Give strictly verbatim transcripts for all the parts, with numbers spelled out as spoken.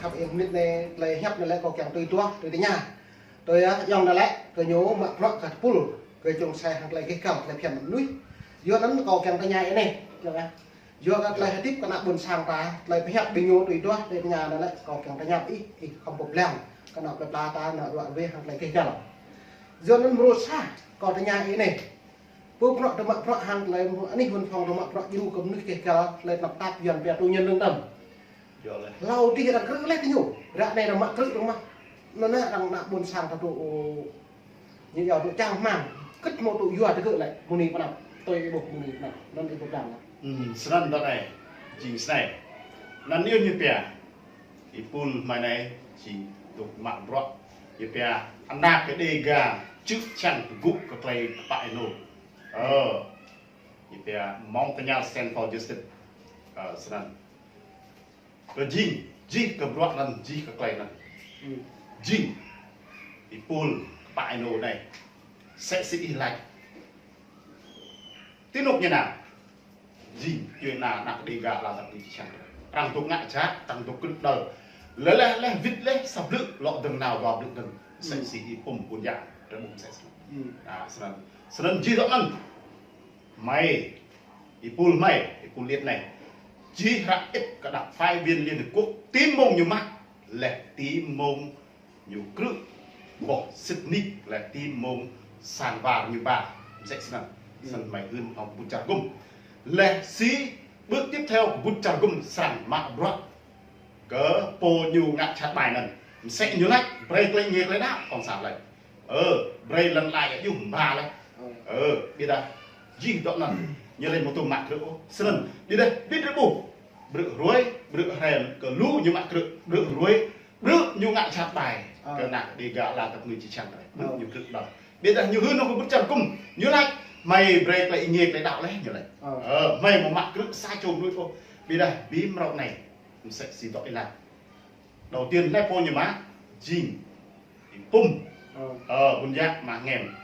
Khăp ih mĭt anai, tơlơi hiăp anai lĕ kâo kiăng tui duah, tui tơña. Tui yơh, yŏng anai lĕ, kơ ñu mă bruă kơ tơpul, kơ čŏng sai hăng tơlơi gêh găl, tơlơi phiăn mơnuih. Yua anŭn kâo kiăng tơña ih anai, yŏng ah. Yua kơ tơlơi hơdip kơ ană ƀôn sang ta, tơlơi pơhiăp ƀing ñu tui duah, tui tơña anai lĕ, kâo kiăng tơña ih, ih khŏm pơblang, kơ ană plơi pla ta, ană ruă wê hăng tơlơi gêh găl. Yua anŭn mrô sa, kâo tơña ih anai. Pô bruă tơ mă bruă hăng tơlơi mơ̆ anih văn phòng tơ mă bruă djru kơ mơnuih gêh găl, tơlơi tơnap tap Yuan pia tui nhân lương tâm. Yua lĕ. Hlâo dih arăng krư̆ lĕ tơ ñu. Ră anai arăng mă krư̆ dơ̆ng mơ̆. Anŭn arăng ană ƀôn sang ta tŭ, ñu yua tŭ čang hmang. Kơ̆t hmâo tŭ yua tơgơ̆ lĕ. Mơni pơnăp. Tui ih ƀuh mơni pơnăp. Anŭn ih ƀuh dơ̆ng. Hmm, snăn tơ anai. Jing snei. Anăn ñu ñu pia. Ih pul hmei anai jing tŭ mă bruă. Ñu pia anak kơ Đêga čư̆ čan tơgŭ kơ tơlơi kpă ênô. Ơ. Ñu pia mơ̆ng tơña Stand for Justice. Ơ, snăn. Kơ jing, jih kơ bruă anăn, jih kơ tơlơi anăn. Hmm. Jing. Ih pul kpă ênô anai. Msĕ si ih lač. Ti anôk ñu nao. Jing, yua ană, ană Đêga lăm tăp ni čih čang. Arăng dŏ ngă jhat, arăng dŏ krư̆ đăl. Lĕ leh, leh, wĭt leh, sa blư̆, lŏ dơ̆ng nao dua blư̆ dơ̆ng. Msĕ si ih pum pun yang, drei ƀuh msĕ snăn. Hmm. Ah, snăn. Snăn jih dŏ anăn. Hmei, ih pul hmei, ih pul liêt anai. Jih hră ĭt kơ đăp phái viên Liên Hiệp Quốc, ti mông ñu mă, leh ti mông ñu krư̆, boh sĭt nik leh ti mông sang war ñu ba, msĕ snăn, snăn hmei hưn hŏng kơƀut čar gŭm. Leh si, bước tiếp theo kơƀut čar gŭm srăng mă bruă kơ pô ñu ngă jhat ƀai anăn. Msĕ ñu lač, brei tơlơi nge tơlơi đăo, kông san lač. Ơ, brei lăn lai yua ƀu ba leh. Ơ, ƀiădah, jih dŏ anăn, ñu lĕ mơ̆ tŭ mă krư̆ ôh. Snăn, ƀiădah, ƀiădah ƀuh. Bruă hruê, bruă hrem, kơ lu ñu mă krư̆, bruă hruê, bruă ñu ngă jhat ƀai. Ơ. Kơ ană Đêga lăm tăp ni čih čang drei. Bruă ñu krư̆ đăl. Ƀiădah ñu hưn hŏng kơƀut čar gŭm. Ñu lač, hmei brei tơlơi nge tơlơi đăo leh, ñu lač. Ơ. Ơ, hmei mơ̆ mă krư̆ sa čô mơnuih ôh. Ƀiădah bi mrâo anai. Msĕ si dŏ ih lač. Đầu tiên leh pô ñu mă, jing. Ih pum. Ơ. Ơ, ƀun jak mă ngem.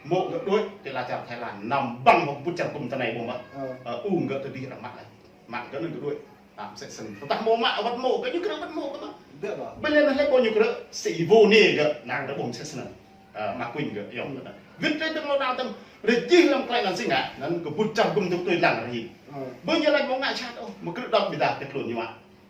Mô̆ gơ̆ đuaĭ, ti lăn čar Thái Lan. Năm băng hŏng kơƀut čar gŭm tơ anai ƀuh mơ̆. Ơ. Ơ, ung gơ̆ tơdih arăng mă leh. Mă gơ̆ anăn gơ̆ đuaĭ. Ă, msĕ snăn. Tơdah mơ̆ mă wăt mơ̆, kơ ñu krư̆ wăt mơ̆ kơ mă. Ƀiădah. Ƀiădah leh pô ñu krư̆, si ih vô nê gơ̆, năng gơ̆ ƀuh msĕ snăn. Ơ, mă kuñ gơ̆, yŏng gơ̆. Wĭt leh tơ̆ng lŏ nao tơ̆ng, rơjih lăm tơlơi anăn si ngă, anăn kơƀut čar gŭm tŭ tui lăng rơjih. Ơ. Ƀơi ñu lač mơ̆ ngă jhat ôh, mơ̆ krư̆ đăo ƀiădah tơlơi ñu mă.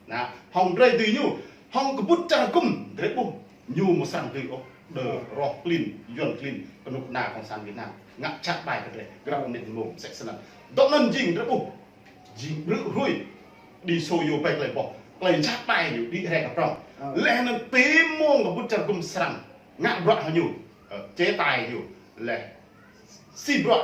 Anăn, hŏng drei dưi ñu, hŏng kơƀut čar gŭm, drei ƀuh, ñu mơ̆ srăng dưi ôh, đơ, ơ, roh klin, Yuan klin, kơnuk kơna kông san Việt Nam, ngă jhat ƀai kơ drei, grăp mơnit mông, msĕ snăn. Dŏ anăn jing drei ƀuh, jing bruă hruê, đi sâu yua ƀai tơlơi boh, tơlơi jhat ƀai ñu, đĭ rai kơ prŏng. Ơ. Leh anăn ti mông kơƀut čar gŭm srăng, ngă bruă hăng ñu, ơ, chế tài ñu, leh, si bruă,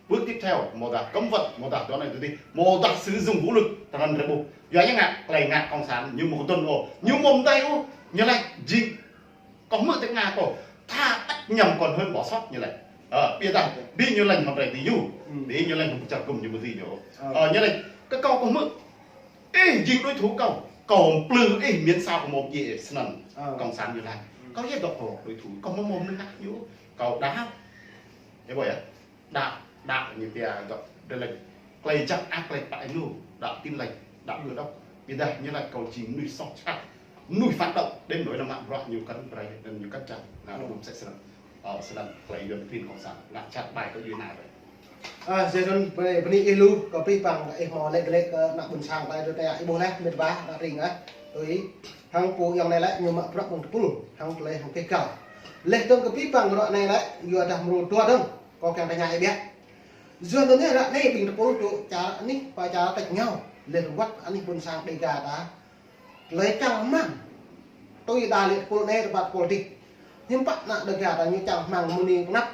bước tiếp theo, mơ̆ dah cấm vận, mơ̆ dah dŏ anai tơdih, mơ̆ dah sử dụng vũ lực, tơ anăn drei ƀuh. Yua ñu ngă, tơlơi ngă kông san, ñu mơ̆ kơdŭn ôh, ñu mơ̆ mdei ôh, ñu lač jing, kâo hmư̆ tơ ngă kâo, tha ăt nhầm còn hơn bỏ sót ñu lač. Ơ, ƀiădah, bi ñu lač hŏng drei ti ñu, hmm, bi ñu lač hŏng kơƀut čar gŭm ñu mơ̆ dưi ñu. Ơ. Ơ, ñu lač, kơ kâo kâo hmư̆, ih jing đối thủ kâo, kâo mplư ih miễn sao kâo mơ̆ djai ih snăn, ơ, kông san ñu lač. Hmm. Kâo yơh dŏ kâo đối thủ, kâo mơ̆ mơ̆ mơnă ñu, kâo đăo. Ih ƀuh yơh. Đăo, đăo ñu pia dŏ, drei lač, tơlơi jăk ăk, tơlơi kpă ênô, đăo Tin Lành, đăo Cơ Đốc. Ƀiădah ñu lač kâo jing mơnuih soh jhat, mơnuih phản động, đến nỗi anăn mă bruă ñu kăn brei, anăn ñu kăn čang. Anăn, ơ, ƀuh msĕ snăn. Ơ, snăn, tơlơi Yuan klin kông san, ngă jhat ƀai kơ djuai ania drei. Ơ, jing anăn bơni, bơni ih lu, kơ abih bang ih mơ̆ lač glaĭ kơ ană ƀôn sang ta, tơdah ih ƀuh leh, mĭt wa, ană tring ah. Tui, hăng pô yŏng anai lĕ, ñu mă bruă ƀơ̆ng tơpul, hăng tơlơi hăng gêh găl. Leh dơ̆ng kơ abih bang ră anai lĕ, yua dah mrô dua dơ̆ng. Kâo kiăng tơña ih biă. Yua anăn ră anai ƀing tơpul tŭ čar anih, pơ čar tač ngao. Leh wăt anih ƀôn sang Đêga ta. Tơlơi čang hmang. Tui đa lĕ tơpul anai rơbat tơpul dih. Hiư̆m pă ană Đêga ta ñu čang hmang mơni pơnăp.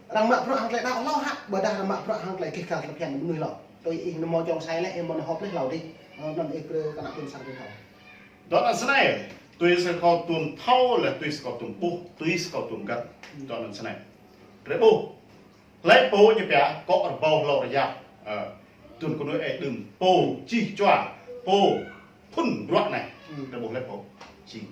Arăng mă bruă hăng tơlơi đăo hlâo hă, ƀiădah arăng mă bruă hăng tơlơi gêh găl tơlơi phiăn mơnuih hlâo. Tui ih nao mơ̆ čŏng sai leh, ih mơ̆ nao hŏp leh hlâo dih. Ơ, anăn ih brei kơ ană ƀôn sang drei thâo. Dŏ anăn snei, tui si kâo tuôm thâo leh, tui si kâo tuôm ƀuh, tui si kâo tuôm găt. Hmm. Dŏ anăn snei. Drei ƀuh. Hlei pô ñu pia, kŏ rơbâo hlâo rơyap. Ơ, tun kơ nuih ê đưm, pô čih čua, pô phŭn bruă anai. Hmm. Drei ƀuh hlei pô. Jing.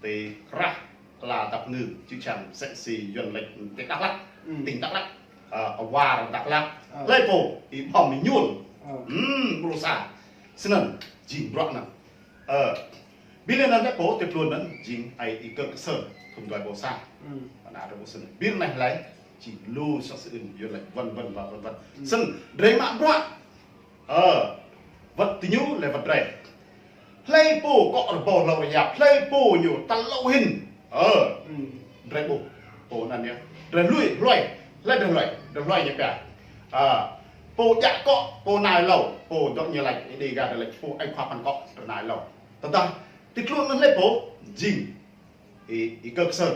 Ti krah ala dap kngư, čư̆ čan msĕ si Yuan lač ti Dak Lak, hmm, tỉnh Dak Lak. Ơ, war Dak Lak. Ơ. Hlei pô, ih ƀuh mơñul. Ơ. Hmm, mrô sa. Snăn, jing bruă anăn. Ơ, Ƀing anŭn lĕ pô tui tluôn anŭn jing ai Y Kơk Ksơr, thŭn dua rơbâo sa. Hmm. Ană rơbâo sĭn. Ƀing anai lĕ jing lu sŏk sĭn, yua lĕ vân vân và vân vân. Hmm. Sĭn, drơi mă bruă. Ơ, wơ̆t tơ ñu lĕ wơ̆t drơi. Hlơi pô kŏ rơbâo hlâo rơyap, hlơi pô ñu tal lâo hin. Ơ, hmm, drơi ƀuh. Pô anŭn yơh. Drơi lui, lui. Hlơi drơi lui, drơi lui ñu pia. Ơ, pô djă kŏ, pô nao hlâo, pô dŏ ñu laĭ, Ơi Đêga drơi laĭ, pô ai khua păn kŏ, drơi nao hlâo. Tơdah, tui tluôn anŭn lĕ pô, jing Y, Y Kơk Ksơr.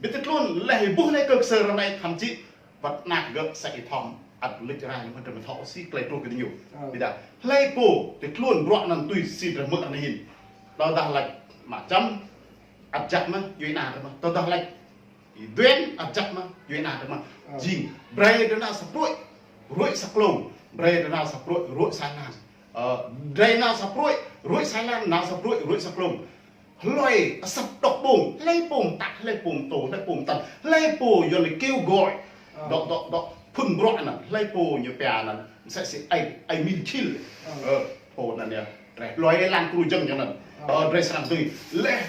Ƀiă tui tluôn lĕ Y Kơk Ksơr anai thậm chí wơ̆t ană gơ̆ sa Y Thom ăt luč rai lĕ mơ̆n, drơi mơ̆ thâo si klei truh kơ ñu. Ơ. Ƀiă dah hlơi pô tui tluôn bruă anŭn tui si drơi mơ̆ anai hin. Tơdah laĭ mă čăm ăt jăk mơ̆n, yua anŭn drơi mơ̆. Tơdah laĭ Y Duen ăt jăk mơ̆n, yua anŭn drơi mơ̆. Ơ. Jing, brơi drơi nao sa pruih, ruih sa klông. Brơi drơi nao sa pruih, ruih sa lan. Ơ, drơi nao sa pruih, ruih sa lan, nao sa pruih, ruih sa klông. Hlơi asăp dŏ ƀơ̆ng, hlơi pô mơtă, hlơi pô mơtô, hlơi pô mơtăn, hlơi pô yua lĕ kêu gọi. Ơ. Dŏ, dŏ, dŏ, phŭn bruă anŭn, hlơi pô ñu pia anŭn, mơsĕ si ai, ai min chil. Ơ. Ơ, pô anŭn yơh, drơi, hlơi lăng kru jơ̆ng ñu anŭn. Ơ. Ơ, drơi srăng tui, lĕ,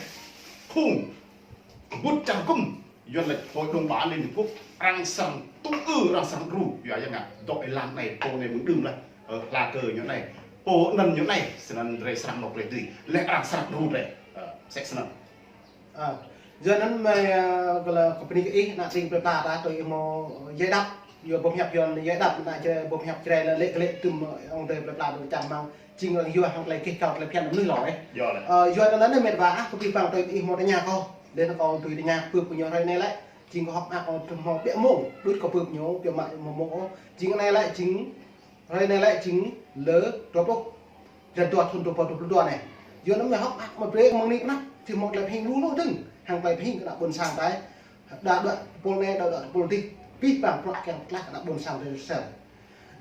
phung, kơƀŭt čar gŭm, yua lĕ Hội đồng Bảo an Liên Hợp Quốc, arăng srăng tŭ ư, arăng srăng đru, yua yang ngă, dŏ ih lăng anai, pô anai mơ̆ng đưm laih. Ơ, hla kơ ñu anai. Pô anŭn ñu anai, sĭt anŭn drơi srăng mơ̆ klei tui. Lĕ arăng srăng đru drơi. Ơ, sĕ sĭt anŭn. Ơ, yua anŭn mơi, ơ, kơ lĕ kơ pơni kơ ih, ană tring plơi pla ta tui ih mơ̆ djai đăp. Yua boh hiăp yua djai đăp, ană čre boh hiăp čre lĕ lĕ kơ lĕ tŭm, ơ, ayŏng adơi plơi pla dŏ čang mơ̆ng. Jing lăng yua hăng klei kih kâo klei phiăn mơnuih lŏ, ơ. Yua lĕ. Ơ, yua anŭn anai mĕt wa, ah, kơ pih păng tui ih mơ̆ tơña kâo. Lĕ anŭn kâo tui tơña pơ̆k kơ ñu hrơi anai lĕ. Jing kơ hŏk mơak kâo tŭ mơ̆ ƀiă mông. Đŭt kâo pơ̆k ñu, ƀiă mă mơ̆ mông ôh. Jing anai lĕ, jing Hrơi anai lĕ jing lơ dua pluh, blan dua thun dua rơbâo dua pluh dua anai. Yua anŭn mơi hŏk mơak mă brơi mơ̆ng anai pơ anăp, tui mơ̆ng tơlơi pơhing lu lu dơ̆ng, hăng tơlơi pơhing kơ ană ƀôn sang ta. Đa đuaĭ tơpul anai, đa đuaĭ tơpul adih, pih păng bruă kiăng pơtlaih kơ ană ƀôn sang ta Israel.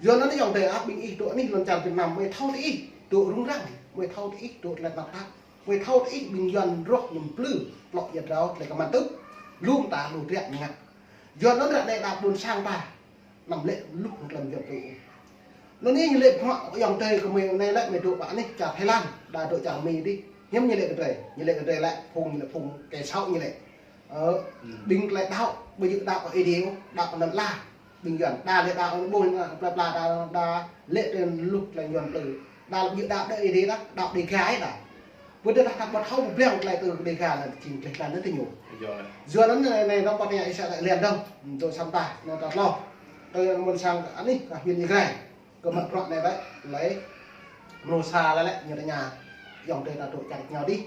Yua anŭn ayŏng adơi ah, ƀing ih dŏ anih lŏn čar Việt Nam, mơi thâo tơ ih dŏ rŭng răng, mơi thâo tơ ih dŏ tơlơi tơnap tap, mơi thâo tơ ih ƀing Yuan rŏh ñu plư, tlŏ yơh rao tơlơi kơ măn tŭ, lŏm ta lu triă mơ̆ng ngă. Yua anŭn ră anai đa ƀôn sang ta, anăm lĕ luh hăng tơlơi mơyun tui. Anŭn anai ñu lĕ bruă ayŏng adơi kơ mơi anai lĕ mơi dŏ pơ anih čar Thái Lan, đa dŏ čar Mi adih. Hiư̆m ñu lĕ kơ drơi, ñu lĕ kơ drơi lĕ phung, ñu lĕ phung kẻ xấu ñu lĕ. Ơ, hmm, ƀing tơlơi đaŏ, ƀu djơ̆ đaŏ kơ Ơi Adai ôh, đaŏ kơ anŭn lah. Ƀing Yuan đa lĕ đaŏ anŭn ƀuh, plơi pla đa, đa lĕ tơlơi luh tơlơi Yuan plư. Đa ƀu djơ̆ đaŏ đa Ơi Adai đa, đaŏ Đêga ih đa. Ƀu djơ̆ đa ta ƀu thâo ƀu ƀiăng tơlơi tơ Đêga lĕ jing tơlơi tlan anŭn tơ ñu. Yua lĕ. Yua anŭn anai, anai, anŭn pơtô ñu Israel lĕ lĕ dơ̆ng, dŏ sam ta, anŭn ta tlŏh. Tơ ƀôn sang anih, kơ huyện Ia Grai. Kơ mă bruă anai wơ̆t, lĕ mrô sa lĕ lĕ, ñu tơña, ayŏng adơi ta dŏ čang ñu adih.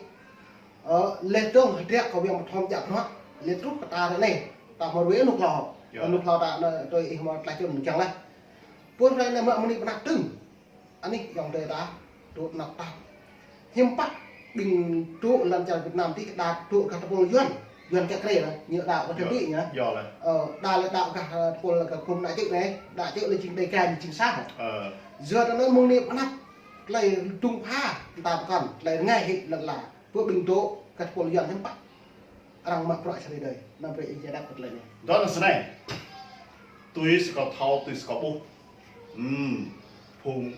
Ơ, lĕ dơ̆ng hơdră kơ Wiang Pơthom djă bruă, lĕ truh kơ ta ră anai, ta mơ̆ ruai anŭn hlâo. Yua. Anŭn hlâo ta anŭn tui ih mơ̆ tơlơi čun mơ̆ng čang laih. Pô hrơi anai mă mơni pơ anăp dơ̆ng. Anih ayŏng adơi ta, dŏ tơnap tap. Hiư̆m pă ƀing dŏ lŏn čar Việt Nam adih đa dŏ gah tơpul Yuan, Yuan kiă kriê anŭn, ñu đaŏ kơ tơlơi ƀing ñu. Yua lĕ. Ơ, đa lĕ đaŏ gah, ơ, tơpul gah kơnung ană čư̆ anai, đaŏ čư̆ lĕ jing Đêga ñu jing sah. Ơ. Yua anŭn mơ̆ng anai pơ anăp, tơlơi rơdung pha, ta pơkŏn, tơlơi rơngai hĭ lŏn la. Pơ ƀing dŏ gah tơpul Yuan hiư̆m pă. Arăng mă bruă sơrơi đơi, anăm brơi ih djai đăp kơ tơlơi anai. Dŏ anŭn sơnai. Tui si kâo thâo, tui si kâo ƀuh. Hmm, phung,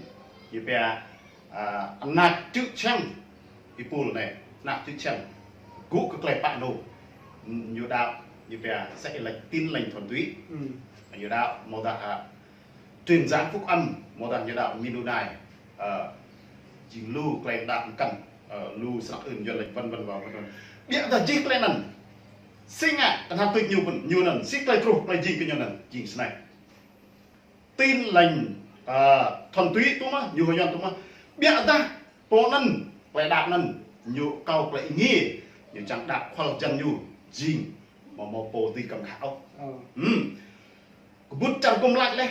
ñu pia, a, ană čư̆ čhiăng, ih pul anai, ană čư̆ čhiăng. Gŭ kơ klei pă anŭn. Hmm, ñu đaŏ, ñu pia, sẽ là Tin Lành thuần túy. Hmm. Ñu đaŏ, mơ̆ dah, a, truyền giảng phúc âm, mơ̆ dah ñu đaŏ Mennonite, ơ, jing lu klei đaŏ mơkăn, ơ, lu srăng ưn Yuan laĭ vân vân và vân vân. Ƀiă dah jing klei anŭn. Si ngă, tơnap tui ñu pun, ñu anŭn, si klei truh, klei jing kơ ñu anŭn, jing sơnai. Tin Lành, ơ, thuần túy tŭ mơ̆, ñu hơyuan tŭ mơ̆. Ƀiă dah, pô anŭn, klei đaŏ anŭn, ñu kâo klei ing, ñu čang đaŏ khual jăn ñu, jing, mơ̆ mơ̆ pô dưi kăm khă ôh. Ơ. Hmm. Kơƀŭt čar gŭm laĭ lĕ,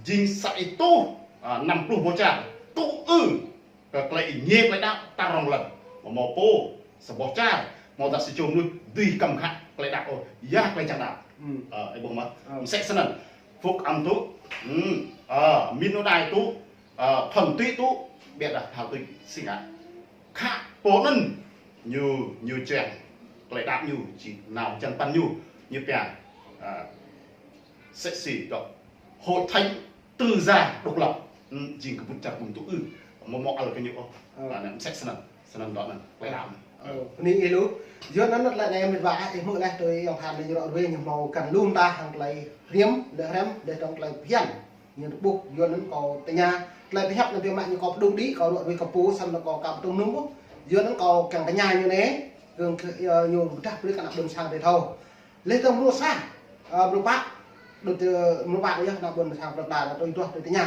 jing sa ih tŭ, a, năm pluh boh čar. Tŭ ư, kơ klei ih ñe klei đaŏ tar rŏng lăn. Mơ̆ mơ̆ pô, sa boh čar. Mơ̆ dah sa čô mơnuih, dưi kăm khă klei đaŏ ôh. Yua klei čang đaŏ. Hmm. Ơ, ih ƀuh mơ̆. Ơ. Mơsĕ sơnăn. Phúc âm tŭ. Hmm. Ơ, Mennonite tŭ. Ơ, thuần túy tŭ. Ƀiă dah thâo tui si ngă. Khă pô anŭn. Ñu, ñu čang. Klei đaŏ ñu, či nao čang păn ñu. Ñu pia. Ơ, Sĕ si dŏ Hội Thánh Tư Gia Độc Lập, ư, jing kơƀŭt čar gŭm tŭ ư. Mơ̆ mơ̆ ăl kơ ñu ôh. Ơ. Anŭn mơsĕ sơnăn, sơnăn dŏ anŭn, klei đaŏ. Ơ, bơni ih lu. Yua anŭn tơlơi anai mĕt wa ih hmư̆ laih tui ayŏng Than ñu ră ruai ñu hmâo kăn lŏm ta hăng tơlơi hriăm, lĕ hriăm, lĕ tơlơi phiăn. Ñu tơƀuh, yua anŭn kâo tơña. Tơlơi pơhiăp anŭn biă mă ñu kâo pơdŏng đĭ, kâo ră ruai kơ pô, samơ̆ kâo ka pơdŏng nung ƀuh. Yua anŭn kâo kiăng tơña ñu anai, kơ, kơ, ơ, ñu pơdah brơi kơ ană ƀôn sang tơlơi thâo. Lĕ tơm mrô sa, ơ, mrô pă, đôč, ơ, mrô pă yơh, ană ƀôn sang plei pla, tui duah, tui tơña,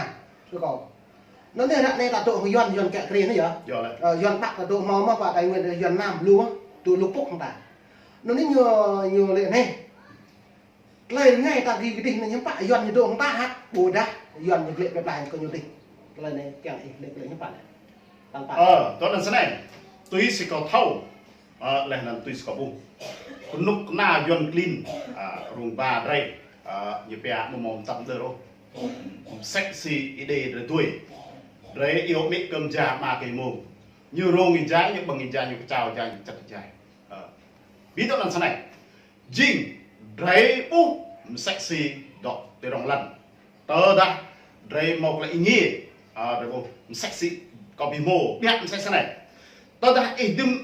tui kâo. Anŭn anai ră anai ta dŏ hăng Yuan, Yuan kĕ kri anai yơh. Yơh lĕ. Ơ, Yuan pă ta dŏ hmâo mơ̆ pă Tây Nguyên, Yuan Nam lu mơ̆, dŏ lu pŭk hăng ta. Anŭn anai ñu, ñu lĕ anai. Tơlơi rơngai ta gih kơdih anai hiư̆m pă Yuan ñu dŏ hăng ta hă, ƀôdah Yuan ñu glĕ plei pla kơ ñu dih. Tơlơi anai kiăng ih lĕ, lĕ hiư̆m pă lĕ. Tăn pă. Ơ, tui anŭn sơnai. Tui si kâo thâo. Ơ, laih anŭn tui si kâo ƀuh. Kơnuk kơna Yuan klin, ơ, rông ba drơi, ơ, ñu pia mơ̆ mơ̆ tăm đơ rô. Mơsĕ si Ơi Adai drơi tui. Drơi iâu mĭ kơ mơja ama kơ mông. Ñu rông ih jai, ñu ƀơ̆ng ih jai, ñu kơčao jai, ñu čăt jai. Ơ. Ƀiă tui anŭn sơnai. Jing, drơi ƀuh, mơsĕ si dŏ tơdrong lăn. Tơdah drơi hmâo tơlơi ih ngiê, ơ, drơi ƀuh, mơsĕ si kâo ƀu hmâo, biă mơsĕ sơnai. Tơdah ih dưm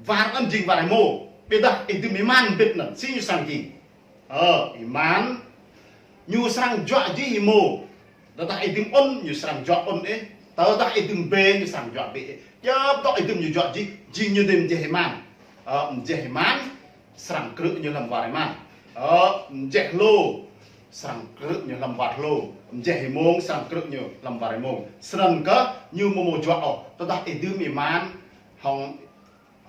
war anŭn jing war ih hmâo, ƀiădah ih dưm ih man bit anŭn, si ñu srăng jing. Ơ, ih man, ñu srăng juă jih ih hmâo. Tơdah ih dưm ŭn, ñu srăng juă ŭn ih. Tơdah ih dưm bê, ñu srăng juă bê ih. Djŏp dŏ ih dưm ñu juă jih, jing ñu dê mơjeh ih man. Ơ, mơjeh ih man, srăng krư̆ ñu hlăm war ih man. Ơ, mơjeh hlô, srăng krư̆ ñu hlăm war hlô. Mơjeh ih mông, srăng krư̆ ñu hlăm war ih mông. Snăn kơ ñu mơ̆ mơ̆ juă ôh. Tơdah ih dưm ih man, hŏng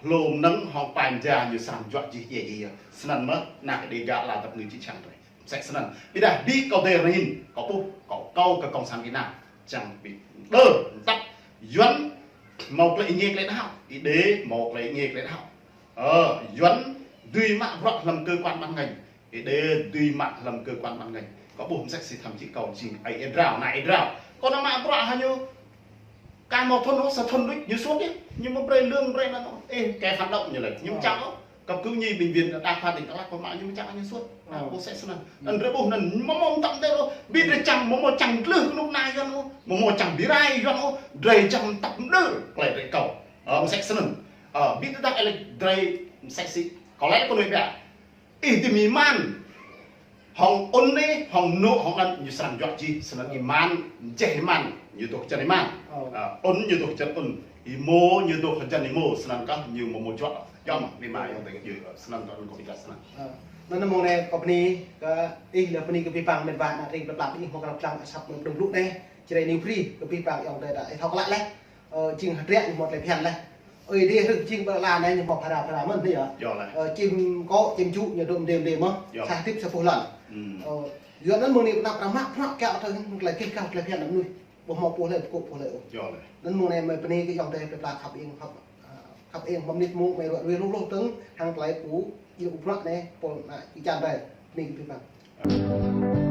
hlô mơnơ̆ng, hŏng pai mơja ñu srăng juă jih jĕ jih yơh. Snăn mơ̆, ană Ơi Adai gah ala tăp ngư či čang drơi. Mơsĕ snăn. Ƀiădah ƀiă kâo dê rơngin, kâo ƀuh, kâo, kâo kơ kông san Việt Nam. Čang ƀiă. Đơ, tăp, Yuan, hmâo tơlơi ih ngiê tơlơi đaŏ. Ih đê, hmâo tơlơi ih ngiê tơlơi đaŏ. Ơ, Yuan, dưi mă bruă hlăm cơ quan ban ngành. Ih đê dưi mă hlăm cơ quan ban ngành. Kâo ƀuh mơsĕ si thăm či kâo jing ai ih drao, ană ih drao. Kâo nao mă bruă hă ñu. Ka hmâo thŭn ôh, sa thŭn đôč, ñu suôt ih. Ñu mơ̆ brơi lương brơi anăn ôh. Ê, kẻ phản động ñu lĕ. Ñu mơ̆ čang ôh. Cấp cứu nhi bệnh viện đa khoa tỉnh Đắk Lắk kâo mă ñu mơ̆ čang ñu suôt. Ơ. Ƀuh mơsĕ snăn. Anŭn drơi ƀuh anŭn mơ̆ mơ̆ tăm đơ ôh. Ƀiă drơi čang mơ̆ mơ̆ čang glưh kơnuk kơna Yuan ôh. Mơ̆ mơ̆ čang bi rai Yuan ôh. Drơi čang tăp đơ. Tơlơi drơi kâo. Ơ, mơsĕ snăn. Ơ, ƀiă tơdah ih lĕ drơi mơsĕ si. Kâo lĕ kơ nuih biă. Ih dưm ih man. Hŏng ŭn ih, hŏng anŭn, hŏng anŭn, ñu srăng juă jih, snăn ih man, mơjeh ih man, ñu dŏ hơjăn ih man. Ơ. Ơ, ŭn ñu dŏ hơjăn ŭn, ih mơ̆ ñu dŏ hơjăn ih mơ̆, snăn kơ ñu mơ̆ mơ̆ juă. Yơh mơ̆, ƀiă mă yơh tơlơi yơh, snăn kơ ŭn kâo ƀiă snăn. Ơ, anŭn mơ̆ng anai kâo bơni kơ ih, lĕ bơni kơ abih bang mĕt wa ană tring plei pla ƀing ih hmâo kơ lăp lăng asăp mơ̆ng dŏng blŭ anai, Jrai New Free, kơ abih bang ayŏng adơi ta ih thâo klă laih. Ơ, jing hơdră ñu hmâo tơlơi phiăn laih. Ơi Adai hrih jing ƀơi lŏn anai ñu hmâo phara phara mơ̆n anai yơh. Yơh lĕ. Ơ, čim kŏ, čim čŭ ñu dŏ mdê mdê mơ̆n. Yơh. Sa hơdip sa boh lăn. Hmm. Ơ, yua anŭn mơ̆ng anai pơnăp pơrăm mă prăk kiăng tơ tơlơi kih kah tơlơi phiăn anŭn mơnuih. Ƀu hmâo pô hlơi pơkŏ pô hlơi ôh. Yơh lĕ. Anŭn mơ̆ng anai mơi bơni kơ ayŏng adơi plei pla khăp ing khăp, khăp ing hmâo mơnit mông mơi ră ruai hluh hluh tơ̆ng hăng tơlơi pô djru prăk anai pô ană ih čan rai. Bơni kơ abih bang.